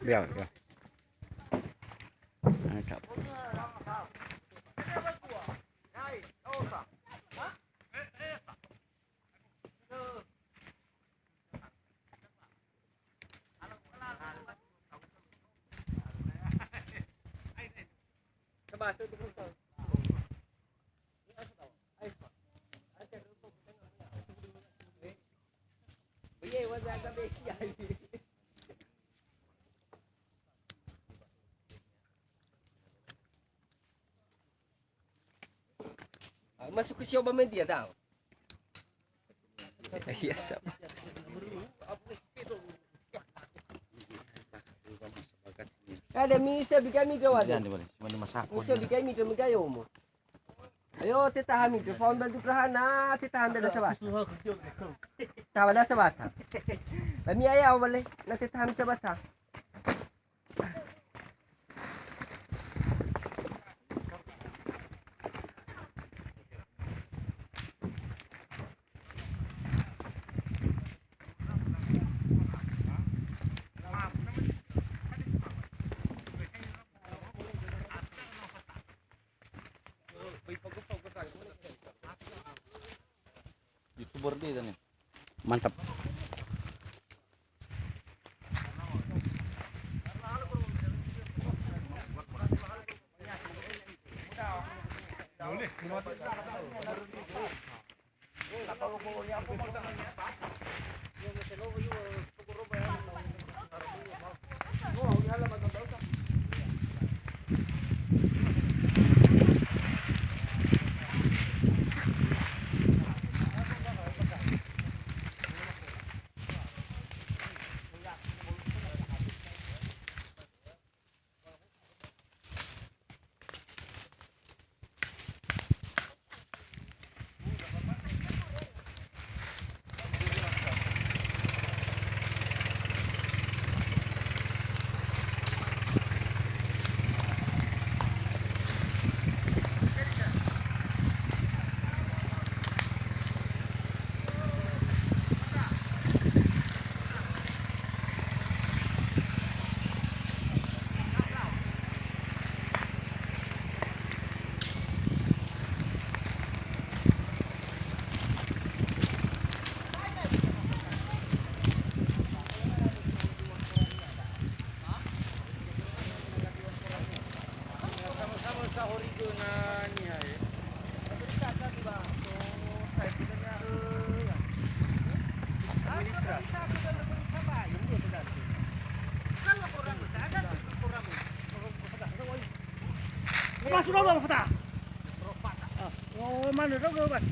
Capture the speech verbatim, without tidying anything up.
Ya, ya. Mantap. Ah, masuk ke sio ba media tau. Iya, siap. Ada misa bikami gawa. Jangan dibalik, cuma dimasak. Misa bikami demi gayomo. Ayo, tetahan mi, telepon bantu kerahana, tetahan bela sabata. Tawa da sabata. Kami ayah awal le, na tetahan mi sabata. YouTuber dia nih. Mantap. Masuk dulu, Pak. Ah, oh, mana dulu, Pak?